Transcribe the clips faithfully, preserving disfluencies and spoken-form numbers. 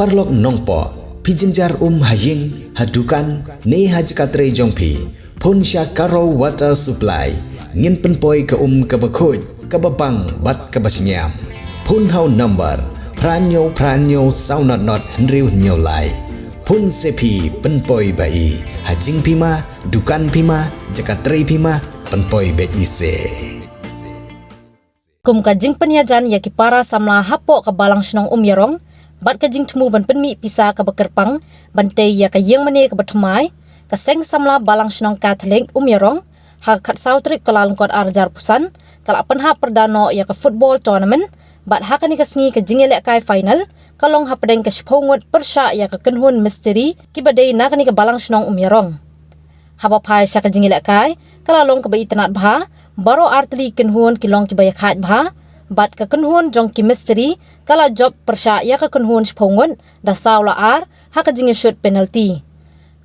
Paralok nongpoh, phi jynjar um ha ïing, ha dukan, ne ha jaka trei jong phi, phone sha Karo Water Supply. Ngin pynpoi ka um kaba khuid, kaba bang bad kaba shngiam. Phone ha u number phra hynñiew phra hynñiew saw not not hynriew hynñiew lai. Phone se phi, pynpoi ba i. Ha jingphi ma, dukan phi ma, jaka trei phi ma, pynpoi beit i se. Kum ka jingpynïajan ïa ki para samla hapoh ka Balang Shnong Umïarong bad ka jingthmu ban pynmih pisa kaba kyrpang ban tei ïa ka ïing mane kaba thymmai, ka Seng Samla Balang Shnong Katholik Umïarong, ha ka khatsaw tarik Kyllalyngkot arhajar arphew san, ka la pynhap pyrda noh ïa ka football tournament, bad ha kane ka sngi ka jingïalehkai final ka long hapdeng ka shiphew ngut pyrshah ïa ka kynhun Mistri kiba dei na kane ka Balang Shnong Umïarong. Haba phai sha ka jingïalehkai, ka la long kaba itynnad bha, baroh artylli kynhun ki long kiba ïakhaid bha, bad ka kynhun jong ki Mistri ka la jop pyrshah ïa ka kynhun shiphew ngut da saw la ar ha ka jingïashut penalty.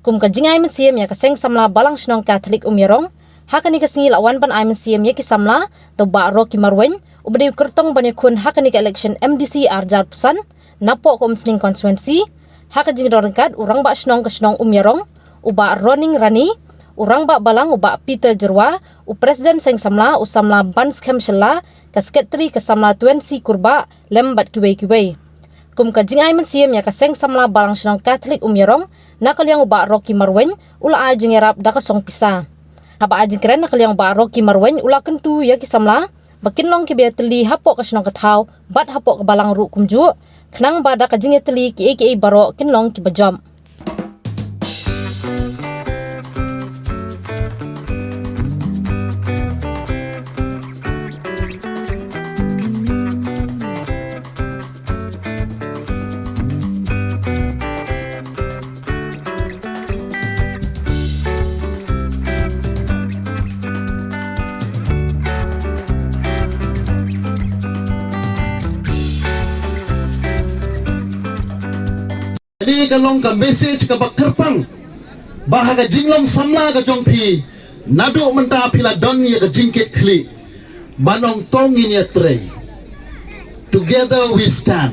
Kum ka jingai mynsiem ïa ka Seng Samla Balang Shnong Katholik Umïarong, ha kane ka sngi la wan ban ai mynsiem ïa ki samla da u Bah Rocky Marwein, uba dei u kyrtong ban ïakhun ha kane ka election M D C arhajar arphew san, napoh ka Umsning constituency, ha ka jingroi ryngkat u Rangbah Shnong ka Shnong Umïarong, u Bah Roning Rani, u Rangbah Balang u Bah Peter Jyrwa, u President Seng Samla u Samla Banskhem Shylla, ka Secretary ka Samla Twensi Kurbah, lem bad kiwei kiwei. Kum ka jingai mynsiem ïa ka Seng Samla Balang Shnong Katholik Umïarong, na ka liang u Bah Rocky Marwein u la ai jingïarap da ka song pisa. Haba ai jingkren na ka liang u Bah Rocky Marwein u la kyntu ïa ki samla ba kin long kiba ïatylli hapoh ka shnong ka thaw bad hapoh ka balang ruh kumjuh, khnang ba da ka jingïatylli kiei kiei baroh kin long kiba jop. Kane ka long ka message kaba kyrpang ba ha ka jinglong samla ka jong phi, naduh mynta phi la don ïa ka jingkit khlieh ban ong to ngin ïatrei. Together we stand.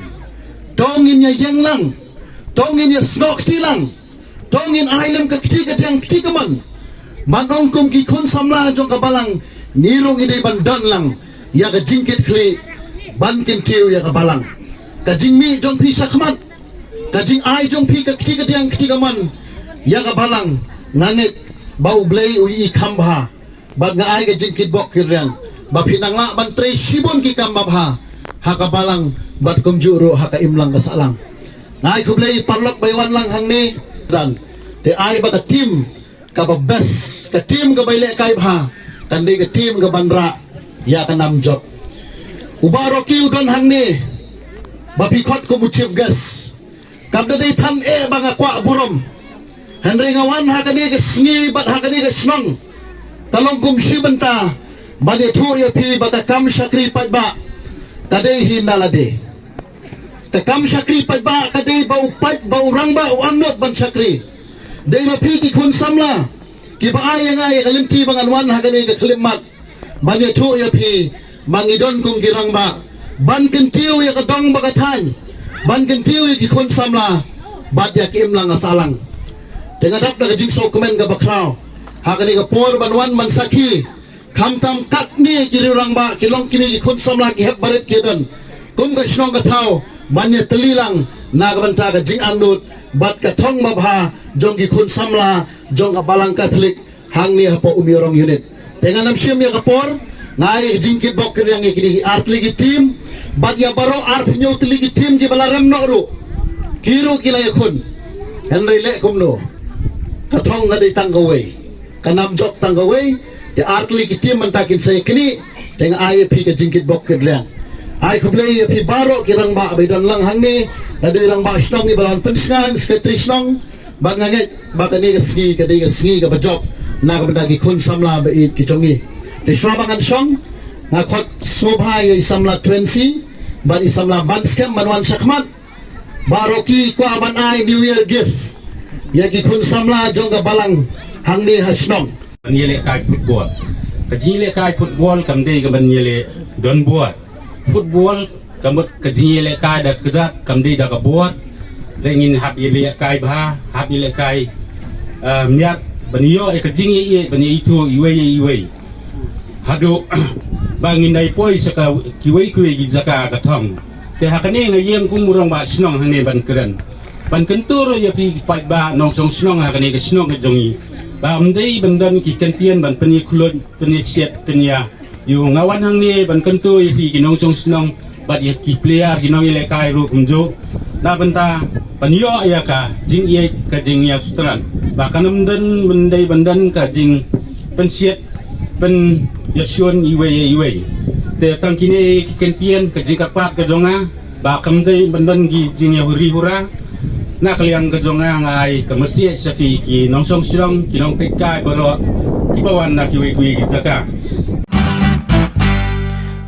To ngin ïaïeng lang, to ngin ïasnoh kti lang, to ngin ai lem ka kti kadiang kti kamon. Ban ong kum ki khun samla jong ka balang, ngi ruh ngi dei ban don lang ïa ka jingkit khlieh ban kyntiew ïa ka balang. Ka jingmih jong phi shakhmat, ka jingai jong phi ka kti kadiang kti kamon ïa ka balang, nga ngeit ba U Blei u ïohi kham bha. Bad nga ai ka jingkitbok kitrwiang ba phin nang lah ban trei shibun ki kam babha ha ka balang bad kumjuh ruh ha ka imlang ka sahlang. Nga ai khublei paralok ba wan lang hangne. Dan te ai ba ka team kaba best, ka team kaba ïalehkai bha kan dei ka team kaban rah ïa ka nam jop. U Bah Rocky u don hangne ba phi khot kum u chief guest. Kam da dei than eh ba nga kwah burom. Hynrei nga wan ha kane ka sngi bad ha kane ka shnong, ka long kum shi bynta ban ïathuh ïa phi ba ka kam shakri paidbah ka dei hi na lade. Ka kam shakri paidbah ka dei ba u paid, ba u rangbah u angnud ban shakri. Dei ma phi ki khun samla kiba ai ïa nga ïa ka lynti ba ngan wan ha kane ka khyllipmat ban ïathuh ïa phi ba ngi don kum ki rangbah ban kyntiew ïa ka dong bad ka thaiñ, ban kyntiew ïa ki khun samla bad ïa ka imlang ka sahlang. Te nga dap da ka jingsngewkmen kaba khraw ha kane ka por ban wan ban sakhi, khamtam katne ki riew rangbah, ki long kine ki khun samla ki hep barit ki don kum ka shnong ka thaw ban ïatylli lang na ka bynta ka jingangnud bad ka thong babha jong ki khun samla jong ka Balang Katholik hangne hapoh Umïarong Unit. Te ngan ym shim ïa ka por, nga ai ka jingkitbok kitrwiang ïa kine ki artylli ki team bad ïa baroh arphew hynñiew tylli ki team kiba la rem noh ruh, ki ruh ki la ïakhun. Hynrei leh kumno, ka thong ka dei tang kawei, ka nam jop tang kawei. Te artylli ki team mynta kin sa ïaknieh. Te nga ai ïa phi ka jingkitbok kitrwiang. Ai khublei ïa phi baroh ki rangbah ba don lang hangne, lada i rangbah shnong iba la wan pynshngaiñ, secretary shnong, ba nga ngeit ba kane ka sngi ka dei ka sngi kaba jop na ka bynta ki khun samla ba ïeit ki jong ngi. Te shuwa ba ngan shong, nga khot sngewbha ïa i samla Twensi bad i samla Banskhem ban wan shakhmat. Bah Rocky kwah ban ai New Year gift ïa ki khun samla jong ka balang hangne ha shnong. Ban ïalehkai football. Ka jingïalehkai football kam dei ka ban ïaleh donbor. Football ka mut ka jingïalehkai da ka kjat, kam dei da ka bor. Te ngin hap ïalehkai bha, hap ïalehkai, eh, miat ban ïoh ïa ka jingïeit ban ïaithuh iwei ïa iwei. Haduh ba ngin dei poi sa ka kiwei kiwei ki jaka ka thong. Te ha kane nga ïeng kum u rangbah shnong hangne ban kren, ban kyntu ruh ïa phi ki paidbah nongshong shnong ha kane ka shnong ka jong ngi, ba ym dei ban don ki kyntien ban pynïakhlaiñ, pynïasiat, pynïa Ïa, nga wan hangne ban kyntu ïa phi ki nongshong shnong bad ïa ki player, ki nongïalehkai ruh kumjuh, na bynta ban ïoh ïa ka jingïeit, ka jingïasutran, ba kan ym don ban dei ban don ka jingpynsiat, pynïashun iwei ïa iwei. Te tang kine ki kyntien, ka jingkyrpad ka jong nga, ba kam dei ban don ki jingïahuri hura. Na ka liang ka jong nga, nga ai ka masiah sha phi ki nongshong shnong, ki nongpeitkai baroh kiba wan na kiwei kiwei ki jaka.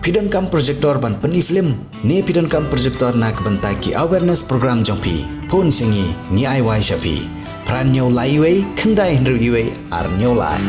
Phi donkam projector ban pyni film ne phi donkam projector na ka bynta ki awareness program jong phi? Phone sha ngi, ngi ai wai sha phi. Phra hynñiew lai wei, khyndai hynriew wei, ar hynñiew lai.